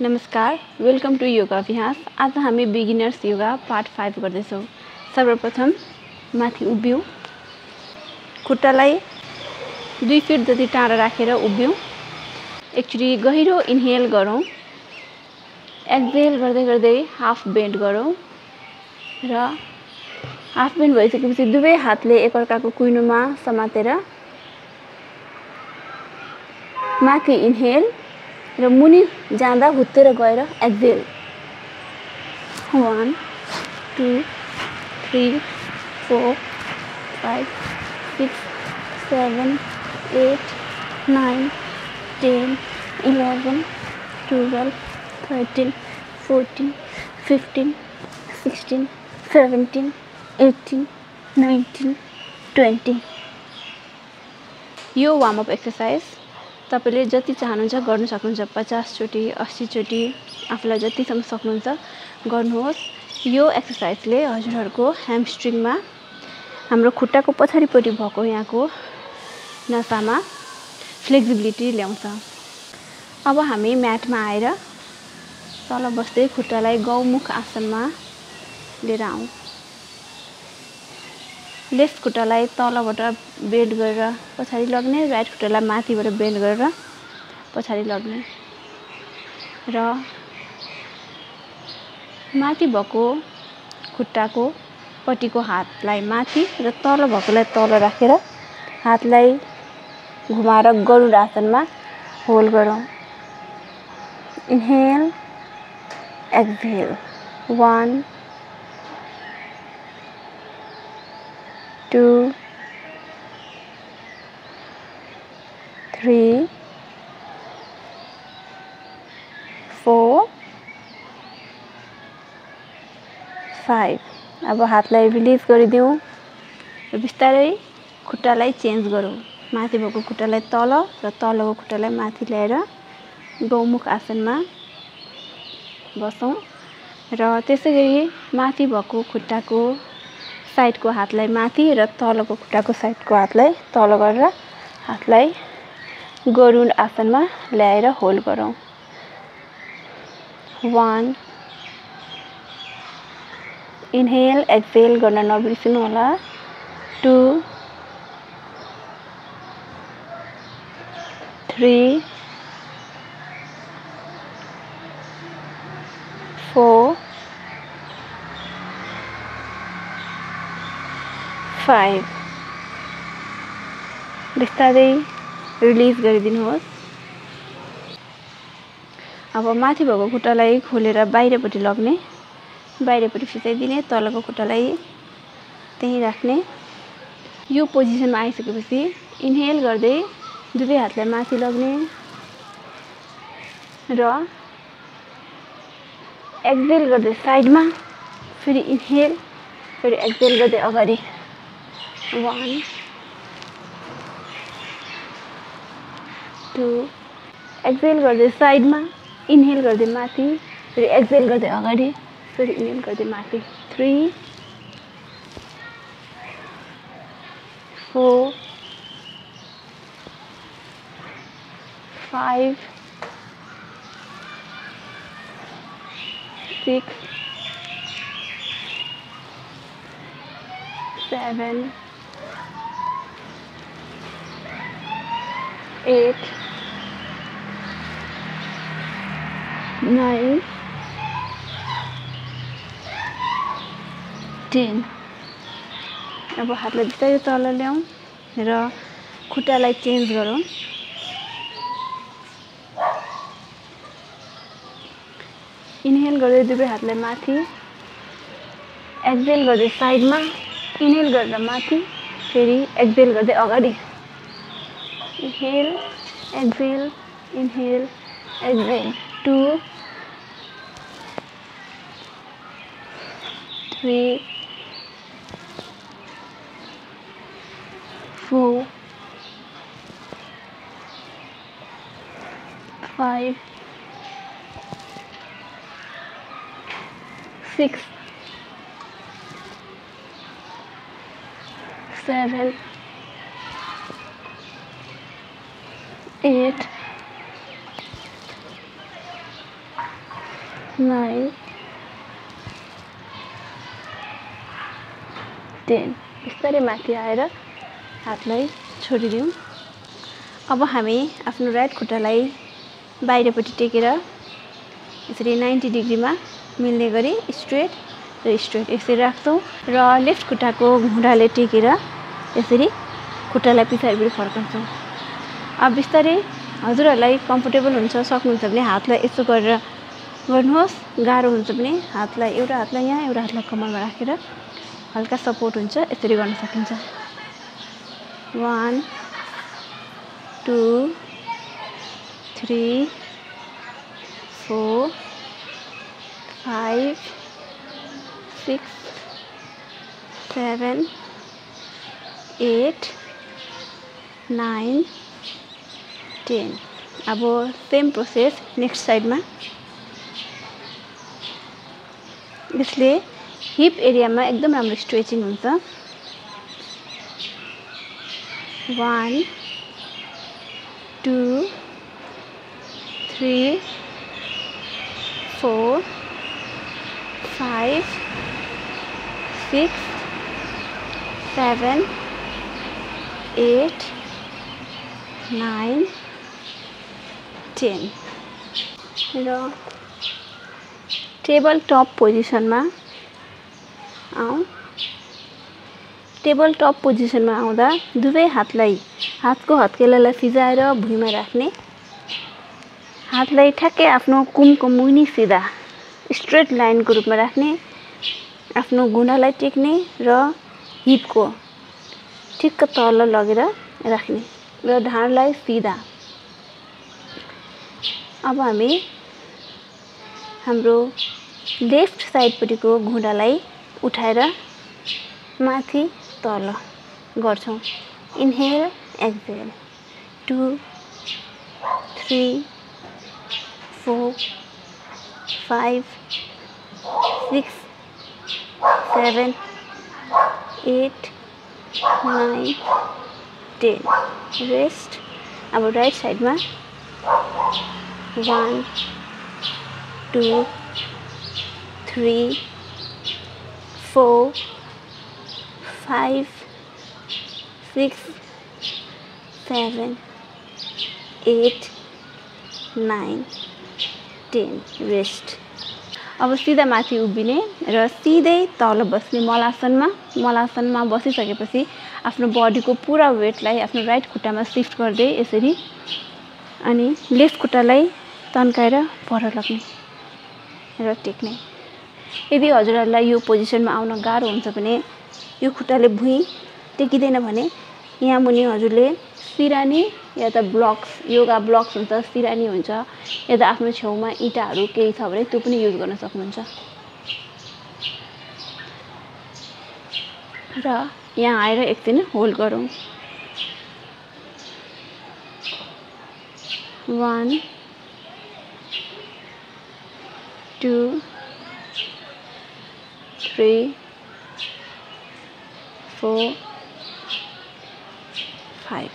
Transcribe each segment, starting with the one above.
नमस्कार, welcome to yoga अभ्यास। आज हामी बिगिनर्स योगा पार्ट 5 गर्दैछौँ। सर्वप्रथम माथि उभियौँ, खुट्टालाई 2 फिट जति टाढा राखेर उभियौँ। एकचोटि गहिरो इन्हेल गरौँ, एक्सहेल गर्दै गर्दै हाफ बेन्ड गरौँ र हाफ बेन्ड भइसकेपछि दुवै हातले एकअर्काको कुइनोमा समातेर माथि इन्हेल र मुनि जाँदा हुत्तेर गएर एक्सहेल। 1 2 3 4 5 6 7 8 9 10 11 12 13 14 15 16 17 18 19 20। यो वार्म अप एक्सरसाइज तपाईले जति चाहनुहुन्छ गर्न सक्नुहुन्छ। 50 चोटि 80 चोटि आफूलाई जतिसम्म सक्नुहुन्छ गर्नुहोस्। यो एक्सरसाइजले हजुरहरूको ह्यामस्ट्रिङमा हाम्रो खुट्टाको पछाडिपट्टि भएको यहाँको नसामा फ्लेक्सिबिलिटी ल्याउँछ। अब हामी म्याटमा आएर तल बस्दै खुट्टालाई गौमुख आसनमा लिएर आउँ। लेफ्ट खुट्टालाई तलबाट बेन्ड गरेर पछाडि लग्ने, राइट खुट्टालाई माथिबाट बेन्ड गरेर पछाडि लग्ने र माथि भएको खुट्टाको पट्टिको हातलाई माथि र तल भएकोलाई तल राखेर हातलाई घुमाएर गरुड आसनमा होल्ड गरौँ। Inhale, exhale. 1 2 3 4 5। अब हातलाई रिलिज गरिदिउँ र बिस्तारै खुट्टालाई चेन्ज गरौँ। माथि भएको खुट्टालाई तल र तलको खुट्टालाई माथि ल्याएर गौमुख आसनमा बसौँ र त्यसैगरी माथि भएको खुट्टाको साइडको हातलाई माथि र तलको खुट्टाको साइडको हातलाई तल गरेर हातलाई गरुड आसनमा ल्याएर होल्ड गरौँ। 1 इन्हेल, एक्सहेल गर्न नबिर्सनु होला। 2 3 4 5। बिस्तारै रिलिज गरिदिनुहोस्। अब माथि भएको खुट्टालाई खोलेर बाहिरपट्टि लग्ने, बाहिरपट्टि फिचाइदिने, तलको खुट्टालाई त्यहीँ राख्ने। यो पोजिसनमा आइसकेपछि इन्हेल गर्दै दुवै हातलाई माथि लग्ने र एक्सहेल गर्दै साइडमा, फेरि इन्हेल, फेरि एक्सहेल गर्दै अगाडि। 1 2 एक्सहेल गर्दै साइडमा, इन्हेल गर्दै माथि, फेरि एक्सहेल गर्दै अगाडि, फेरि इन्हेल गर्दै माथि। 3 4 5 6 7 8 9 10। अब हातलाई बिस्तारै तल ल्याउँ र खुट्टालाई चेन्ज गरौँ। इन्हेल गर्दै दुवै हातलाई माथि, एक्सहेल गर्दै साइडमा, इन्हेल गरेर माथि, फेरि एक्सहेल गर्दै अगाडि। Inhale, exhale, inhale, exhale. 2 3 4 5 6 7 8 9 10 बिस्तारै माथि आएर हातलाई छोडिदिउँ। अब हामी आफ्नो राइट खुट्टालाई बाहिरपट्टि टेकेर यसरी 90 डिग्रीमा मिल्ने गरी स्ट्रेट र स्ट्रेट यसरी राख्छौँ र लेफ्ट खुट्टाको घुँडाले टेकेर यसरी खुट्टालाई पछाडिपट्टि फर्काउँछौँ। अब बिस्तारै हजुरहरूलाई कम्फर्टेबल हुन्छ सक्नुहुन्छ भने हातलाई यसो गरेर गर्नुहोस्। गाह्रो हुन्छ भने एउटा हातलाई यहाँ एउटा हातलाई कम्मरमा राखेर हल्का सपोर्ट हुन्छ यसरी गर्न सकिन्छ। 1 2 3 4 5 6 7 8 9 10 अब सेम प्रोसेस नेक्स्ट साइडमा। यसले हिप एरियामा एकदम राम्रो स्ट्रेचिङ हुन्छ। 1 2 3 4 5 6 7 8 9 10 र टेबल टप पोजिसनमा आउँ। टेबल टप पोजिसनमा आउँदा दुवै हातको हत्केलालाई फिजाएर भुइँमा राख्ने, हातलाई ठ्याक्कै आफ्नो कुमको मुनि सिधा स्ट्रेट लाइनको रूपमा राख्ने, आफ्नो घुँडालाई टेक्ने र हिपको ठिक्क तल लगेर राख्ने र ढाडलाई सिधा। अब हामी हाम्रो लेफ्ट साइडपट्टिको घुँडालाई उठाएर माथि तल गर्छौँ। Inhale exhale 2 3 4 5 6 7 8 9 10 rest. अब राइट साइडमा 1 2 3 4 5 6 7 8 9 10 रेस्ट। अब सिधा माथि उभिने र सिधै तल बस्ने मलासनमा बसिसकेपछि आफ्नो बडीको पुरा वेटलाई आफ्नो राइट खुट्टामा सिफ्ट गर्दै यसरी अनि लेफ्ट खुट्टालाई तन्काएर पर लग्ने र टेक्ने। यदि हजुरहरूलाई यो पोजिसनमा आउन गाह्रो हुन्छ भने यो खुट्टाले भुइँ टेकिँदैन भने यहाँ मुनि हजुरले सिरानी या त ब्लक्स योगा ब्लक्स हुन्छ, सिरानी हुन्छ या त आफ्नो छेउमा इँटाहरू केही छ भने त्यो पनि युज गर्न सक्नुहुन्छ। र यहाँ आएर एकछिन होल्ड गरौँ। 1 2 3 4 5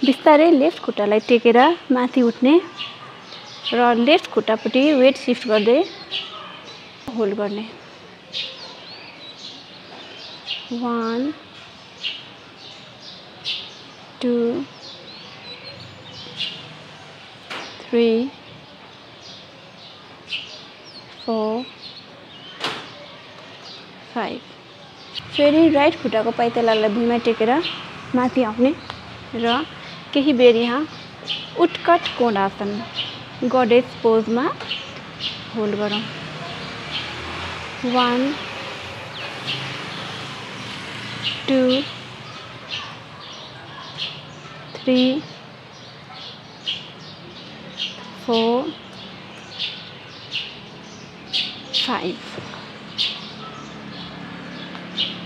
बिस्तारै लेफ्ट खुट्टालाई टेकेर माथि उठ्ने र लेफ्ट खुट्टापट्टि वेट सिफ्ट गर्दै होल्ड गर्ने। 1 2 3 4 5 फेरि राइट खुट्टाको पाइतालालाई भुइँमा टेकेर माथि आउने र केही बेर यहाँ उत्कट कोणासन गडेज पोजमा होल्ड गरौँ। 1 2 3 4 5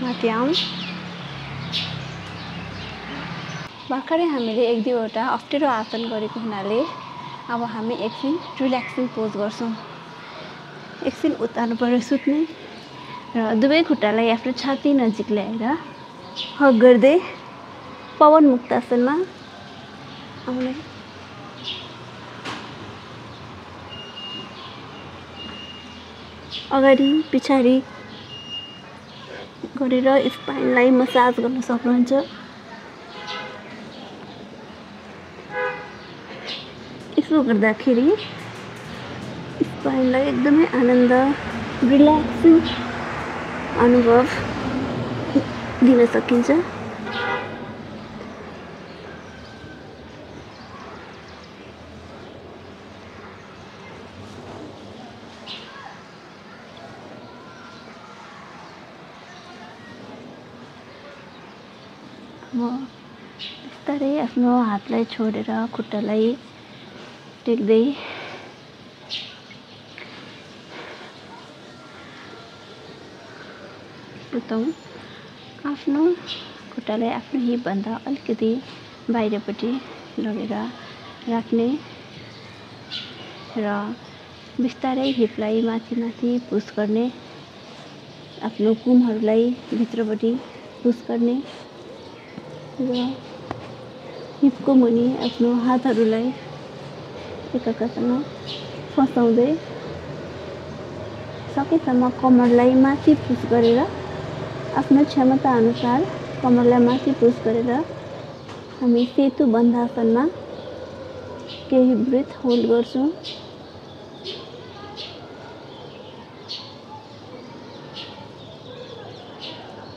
माथि आउँ। भर्खरै हामीले 1-2वटा अप्ठ्यारो आसन गरेको हुनाले अब हामी एकछिन रिल्याक्सिङ पोज गर्छौँ। एकछिन उतार्नु पर्यो सुत्ने र दुवै खुट्टालाई आफ्नो छाती नजिक ल्याएर हग गर्दै पवन मुक्तासनमा आउने। अगाडि पछाडि गरेर स्पाइनलाई मसाज गर्न सक्नुहुन्छ। यसो गर्दाखेरि स्पाइनलाई एकदमै आनन्द रिल्याक्सिङ अनुभव दिन सकिन्छ। अब बिस्तारै आफ्नो हातलाई छोडेर खुट्टालाई टेक्दै पुताउँ। आफ्नो खुट्टालाई आफ्नो हिपभन्दा अलिकति बाहिरपट्टि लगेर राख्ने र बिस्तारै हिपलाई माथि माथि पुस गर्ने, आफ्नो कुमहरूलाई भित्रपट्टि पुस गर्ने र हिपको मुनि आफ्नो हातहरूलाई एकअर्कासँग फसाउँदै सकेसम्म कमरलाई माथि पुस गरेर आफ्नो क्षमता अनुसार कमरलाई माथि पुस गरेर हामी सेतु बन्धासनमा केही ब्रेथ होल्ड गर्छौँ।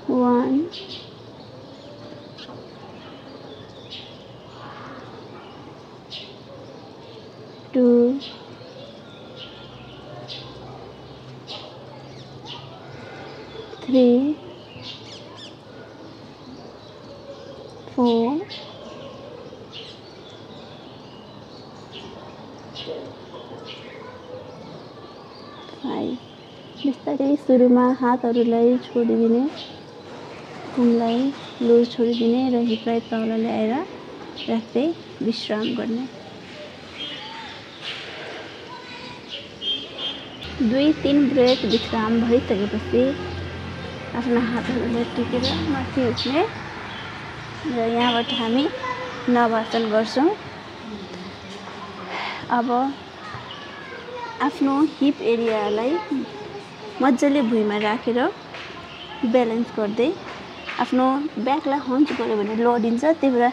1 2 3 4 5 बिस्तारै सुरुमा हातहरूलाई छोडिदिने, कुमलाई लुज छोडिदिने र हिपलाई तल ल्याएर राख्दै विश्राम गर्ने। 2-3 ब्रेथ विश्राम भइसकेपछि आफ्ना हातहरूलाई टेकेर माथि उठ्ने र यहाँबाट हामी नवासन गर्छौँ। अब आफ्नो हिप एरियालाई मजाले भुइँमा राखेर ब्यालेन्स गर्दै आफ्नो ब्याकलाई हन्च गऱ्यो भने लडिन्छ, त्यही भएर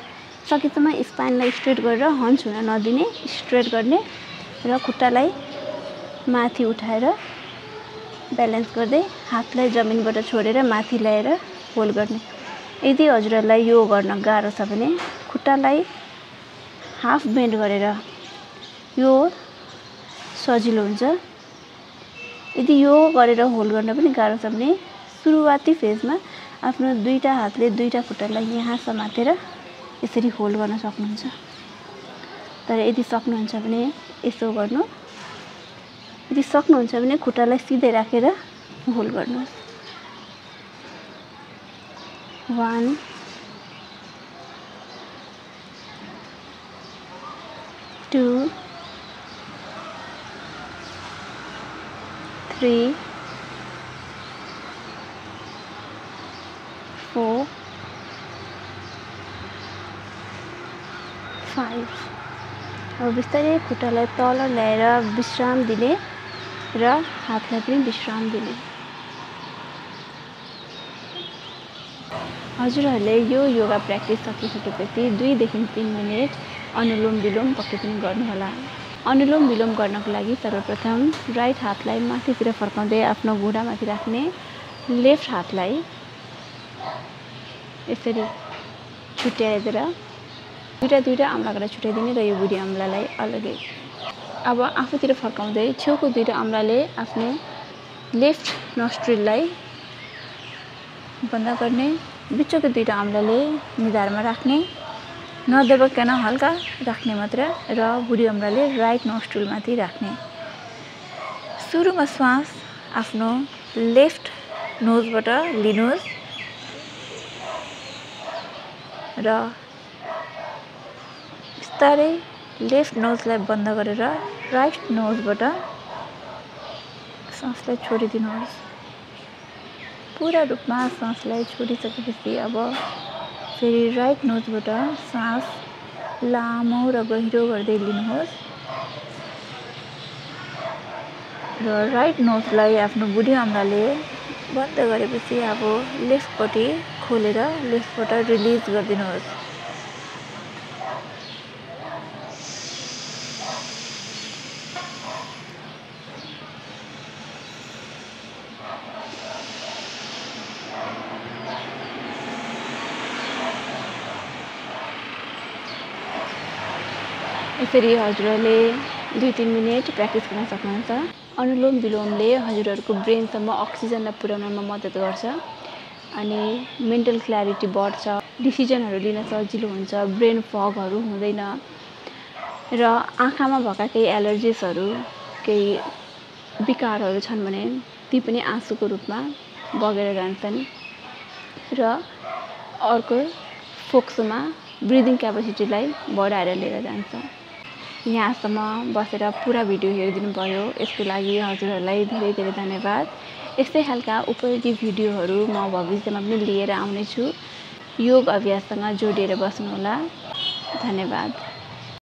सकेसम्म स्पाइनलाई स्ट्रेट गरेर हन्च हुन नदिने, स्ट्रेट गर्ने र खुट्टालाई माथि उठाएर ब्यालेन्स गर्दै हातलाई जमिनबाट छोडेर माथि ल्याएर होल्ड गर्ने। यदि हजुरहरूलाई यो गर्न गाह्रो छ भने खुट्टालाई हाफ बेन्ड गरेर यो सजिलो हुन्छ। यदि यो गरेर होल्ड गर्न पनि गाह्रो छ भने सुरुवाती फेजमा आफ्नो दुईटा हातले दुईटा खुट्टालाई यहाँ समातेर यसरी होल्ड गर्न सक्नुहुन्छ। तर यदि सक्नुहुन्छ भने यसो गर्नु, यदि सक्नुहुन्छ भने खुट्टालाई सिधै राखेर होल्ड गर्नुहोस्। 1 2 3 4 5 अब बिस्तारै खुट्टालाई तल ल्याएर विश्राम दिने र हातलाई पनि विश्राम दिने। हजुरहरूले यो योगा प्र्याक्टिस सकिसकेपछि 2 देखि 3 मिनेट अनुलोम विलोम पक्कै पनि गर्नुहोला। अनुलोम विलोम गर्नको लागि सर्वप्रथम राइट हातलाई माथितिर फर्काउँदै आफ्नो घुँडामाथि राख्ने, लेफ्ट हातलाई यसरी छुट्याएर दुईटा औँला गरेर छुट्याइदिने र यो बुढी औँलालाई अलग्गै। अब आफूतिर फर्काउँदै छेउको दुईटा औँलाले आफ्नो लेफ्ट नोस्ट्रिललाई बन्द गर्ने, बिचको दुईटा औँलाले निधारमा राख्ने, नदबाइकन हल्का राख्ने मात्र र बुढी औँलाले राइट नोस्ट्रिलमाथि राख्ने। सुरुमा श्वास आफ्नो लेफ्ट नोजबाट लिनुहोस् र बिस्तारै लेफ्ट नोजलाई बन्द गरेर राइट नोजबाट सासलाई छोडिदिनुहोस्। पुरा रूपमा सासलाई छोडिसकेपछि अब फेरि राइट नोजबाट सास लामो र गहिरो गर्दै लिनुहोस् र राइट नोजलाई आफ्नो बुढी आमाले बन्द गरेपछि अब लेफ्टपट्टि खोलेर लेफ्टबाट रिलिज गरिदिनुहोस्। यसरी हजुरहरूले 2-3 मिनेट प्र्याक्टिस गर्न सक्नुहुन्छ। अनुलोम विलोमले हजुरहरूको ब्रेनसम्म अक्सिजनलाई पुर्याउनमा मद्दत गर्छ अनि मेन्टल क्ल्यारिटी बढ्छ, डिसिजनहरू लिन सजिलो हुन्छ, ब्रेन फगहरू हुँदैन र आँखामा भएका केही एलर्जिसहरू केही विकारहरू छन् भने ती पनि आँसुको रूपमा बगेर जान्छन् र अर्को फोक्सोमा ब्रिदिङ क्यापेसिटीलाई बढाएर लिएर जान्छ। यहाँसम्म बसेर पुरा भिडियो हेरिदिनु भयो, यसको लागि हजुरहरूलाई धेरै धेरै धन्यवाद। यस्तै खालका उपयोगी भिडियोहरू म भविष्यमा पनि लिएर आउनेछु। योग अभ्याससँग जोडिएर बस्नुहोला। धन्यवाद।